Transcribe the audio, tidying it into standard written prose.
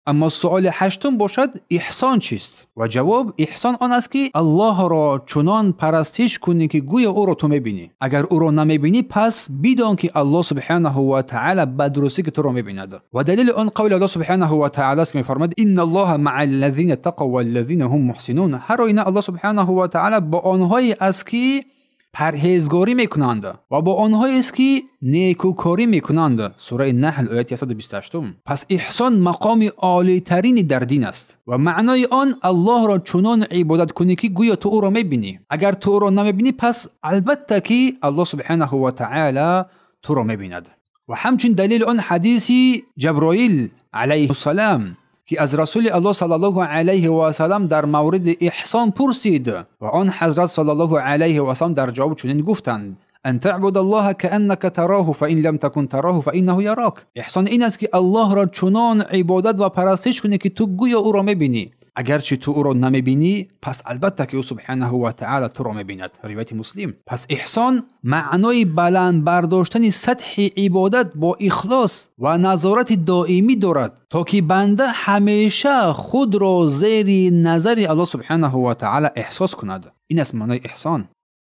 Аммо суоли ҳаштум бошад, эҳсон чист? Ва ҷавоб: эҳсон он аст, ки Аллоҳро чунон парастиш кунӣ, ки гӯё ӯро ту мебинӣ. Агар ӯро намебинӣ, пас бидон, ки Аллоҳ субҳонаҳу ва таъоло ба дурустӣ ки туро мебинад. Ва далели он қавли Аллоҳ субҳонаҳу ва таъоло аст, ки мефармояд: инналлоҳа маъаллазина тақав валлазина ҳум муҳсинун. Ҳар оина Аллоҳ субҳонаҳу ва таъоло бо онҳое аст, ки парҳезгорӣ мекунанд ва бо онҳоест, ки некӯкорӣ мекунанд. Сураи Наҳл, ояти 128. Пас эҳсон мақоми олитарини дар дин аст ва маънои он Аллоҳро чунон ибодат кунӣ, ки гӯё ту ӯро мебинӣ. Агар ту ӯро намебинӣ, пас албатта ки Аллоҳ субҳонаҳу ва таъоло туро мебинад. Ва ҳамчун далели он ҳадиси Ҷаброил алайҳиссалом, ки аз Расули Аллоҳ саллаллоҳу алайҳи васаллам дар мавриди эҳсон пурсид ва он ҳазрат саллаллоҳу алайҳи васаллам дар ҷавоб чунин гуфтанд: ан таъбудаллоҳа кааннака тароҳу фаин лам такун тароҳу фаиннаҳу ярок. Эҳсон ин аст, ки Аллоҳро чунон ибодат ва парастиш кунӣ, ки ту гӯё ӯро мебинӣ. Агарчи ту ӯро намебинӣ, пас албатта ки ӯ субҳонаҳу ва таъоло туро мебинад. Ривояти Муслим. Пас эҳсон маънои баланд бардоштани сатҳи ибодат бо ихлос ва назорати доимӣ дорад, то ки банда ҳамеша худро зери назари Аллоҳ субҳонаҳу ва таъоло эҳсос кунад. Ин аст маънои эҳсон.